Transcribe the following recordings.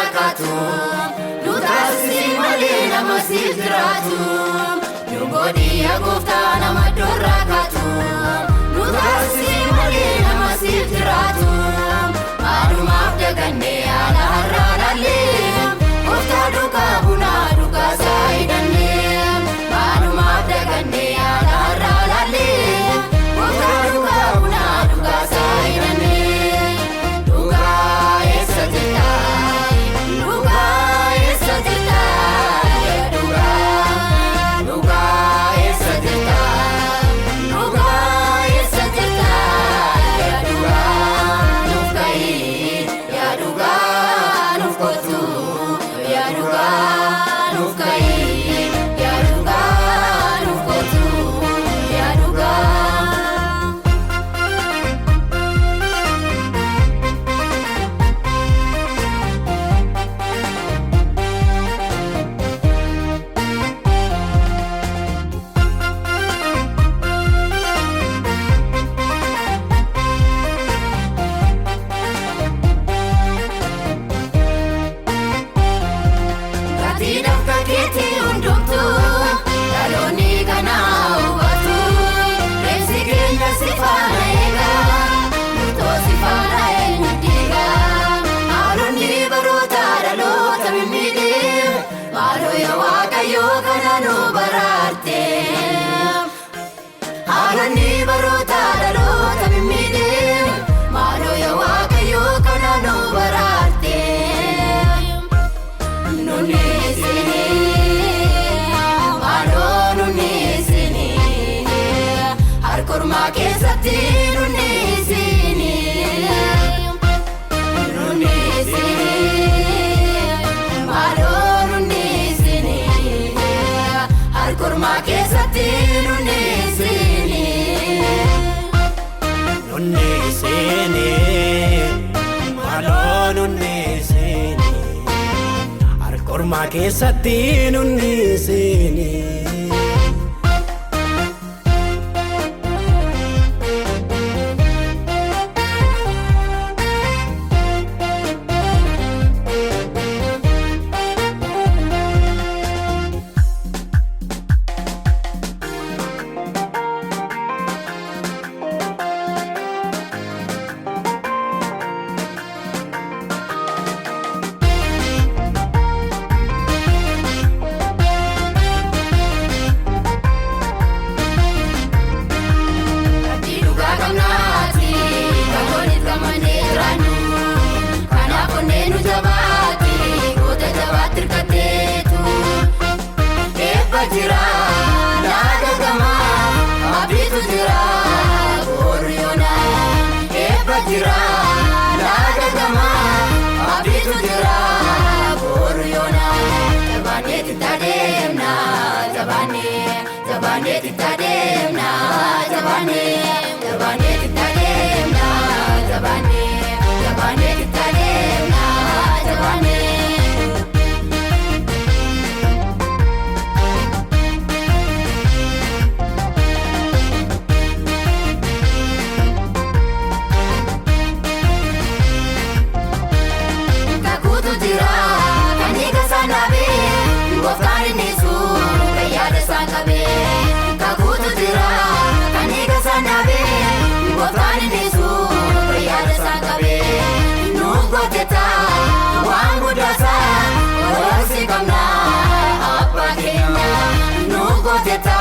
iddoorraa kaatu. Nu taasisi malee nama siif jiraatu. Nu godhi yaa gooftaa nama iddoorraa kaatu. Nu taasisi malee nama siif jiraatu. Maalumaaf dagannee haala har'aa laallee. Gooftaa duukaa bunaa dhugaa isaa hidhannee. Maalumaaf dagannee haala har'aa laallee. Gooftaa duukaa bunaa dhugaa isaa hidhannee. Dhugaa eessa jirta? Dhugaa eessa jirta? Dhugaa, dhugaa eessa jirta? Dhugaa eessa jirta? Dhugaa nuuf ka'ii, yaa dhugaa nuuf kottu, yaa dhugaa nuuf ka'ii, yaa dhugaa nuuf kottu, yaa dhugaa. Gatii dafqa keetii hundumtuu dhaloonni kana hubatu. Reefsi keenya si faana eega, murtoo si faana eenyu diiga. Haalonni baroota dhaloota mimmiidhee, maaloo yaa Waaqayyoo kana nu baraarte. Haalonni baroota dhaloota mimmiidhee, maaloo yaa Waaqayyoo kana nu baraarte. Nunni isinii, maaloo nunni isinii, harkormaa keessatti nunni isinii. Nunni isinii, maaloo nunni isinii, harkormaa keessatti nunni isinii. Nunni isinii, maaloo nunni isinii, harkormaa keessatti nunni isinii. Abdii dhugaa qabnaati kan walitti qabannee jiraannu. Kanaaf onnee nu jabaati goota jabaatti hirkatteetu. Eebba jira laaga gamaa abdiitu jira booriyoona. Eebba jira laaga gamaa abdiitu jira booriyoona. Jabaannee itti adeemna jabaannee, jabaannee itti adeemna jabaannee, jabaannee itti adeemna jabaannee, jabaannee itti adeemna jabaannee. Kakuutu jira kan hiika isaan dhaabee, gooftaan inni sun kan yaada isaan qabee. Kakuutu jira kan hiika isaan dhaabee, gooftaan inni sun kan yaada isaan qabee. Nuuf gooteta waan guddaasaa ol qabna abbaa keenya. Nuuf gooteta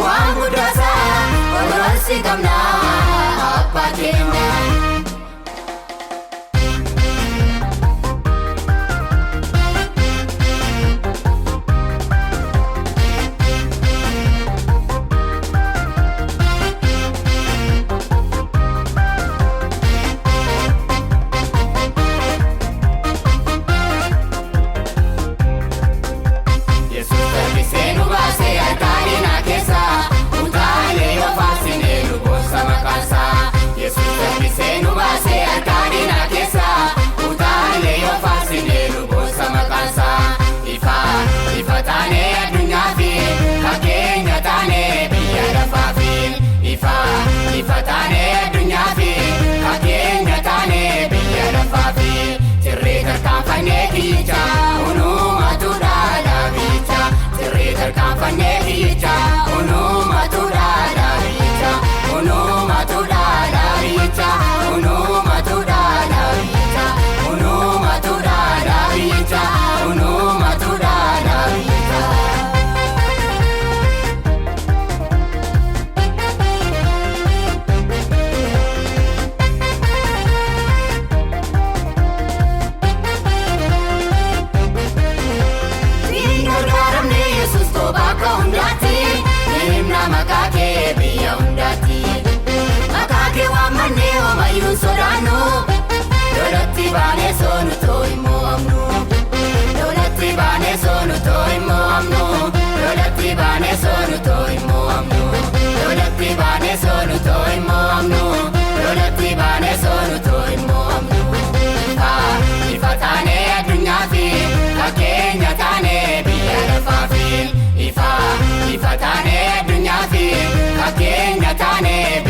waan guddaasaa ol qabna abbaa keenya. Yesuus tarrisee nu baasee harka diinaa keessa, utaalee yoo faarsinee nu boonsa. soonu too hin mo'amnu, lolatti baanee soonu too hin mo'amnu. Ifa ifa taanee addunyaa fi fakkeenya taanee biyya lafaa fi ifa ifa taanee addunyaa fi fakkeenya taanee.